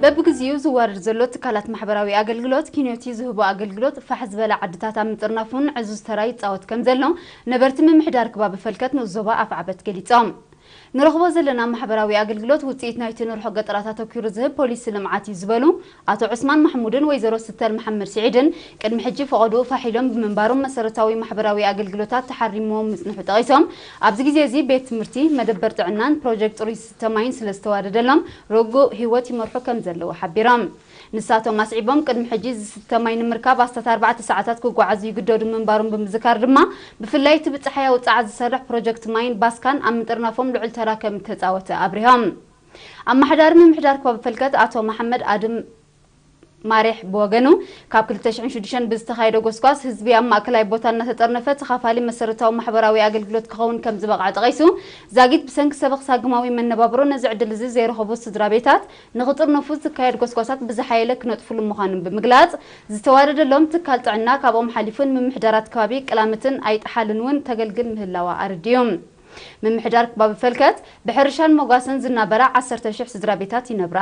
በብግዚኡ ዝዋረድ ዘሎ ትካላት ማሕበራዊ ኣገልግሎት ኪኖቲ ዝህቦ ኣገልግሎት ፋሕ ዝበለ ዓድታት ኣብ ምጥርናፉን ዕዙዝ ተራ ይፃወት ከም ዘሎ ነበርቲ ምምሕዳር ከባቢ ፈልከት ንዞባ ኣፍዓበት ገሊፆም። ንረኽቦ ዘለና ማሕበራዊ ኣገልግሎት ውፅኢት ናይቲ ንርሖ ገጠራት ኣተኪሩ ዝህብ ፖሊሲ ልምዓት እዩ ዝበሉ ኣቶ ዑስማን ማሕሙድን ወይዘሮ ስተር መሓመድ ስዒድን ቅድሚ ሕጂ ፈቐዶ ፋሕ ኢሎም ብምንባሮም መሰረታዊ ማሕበራዊ ኣገልግሎታት ተሓሪምዎም ምፅንሑ ጠቒሶም፣ ኣብዚ ግዜ እዚ ቤት ትምህርቲ፣ መደበር ጥዕናን ፕሮጀክት ፅሩይ ዝስተ ማይን ስለዝተዋደደሎም ርጉእ ህይወት ይመርሑ ከም ዘለዉ ሓቢሮም። ንሳቶም ኣስዒቦም ቅድሚ ሕጂ ዝስተ ማይ ንምርካብ ኣስታት ኣርባዕተ ሰዓታት ክጓዓዙ ይግደዱ ምንባሮም ብምዝካር ድማ ብፍላይ እቲ ብፀሓያዊ ፀዓት ዝሰርሕ ፕሮጀክት ማይን ባስካን ኣብ ምጥርናፎም ልዑል ተራ ከም እተፃወተ ኣብሪሆም። ኣመሓዳሪ ምምሕዳር ከባቢ ፈልከት ኣቶ መሓመድ ኣድም ማሬሕ ብወገኑ ካብ ክልተ ሽሕን ሽዱሽተን ብዝተኻየደ ጎስጓስ ህዝቢ ኣብ ማእከላይ ቦታ እናተጠርነፈ ተኻፋሊ መሰረታዊ ማሕበራዊ ኣገልግሎት ክኸውን ከም ዝበቕዐ ጠቒሱ፣ ዛጊት ብሰንኪ ሰበኽ ሳግማዊ መነባብሮ ነዚ ዕድል እዚ ዘይረኸቡ ስድራ ቤታት ንኽጥርነፉ ዝካየድ ጎስጓሳት ብዝሓየለ ክነጥፍሉ ምዃኑን ብምግላጽ፣ ዝተዋደደሎም ትካል ጥዕና ካብኦም ሓሊፉ ንምምሕዳራት ከባቢ ቅላምትን ኣይጠሓልን እውን ተገልግል ምህላዋ ኣረዲኡ። ምምሕዳር ከባቢ ፈልከት ብሕርሻን መጓሰን ዝናበራ ዓሰርተ ሽሕ ስድራ ቤታት ይነብራ።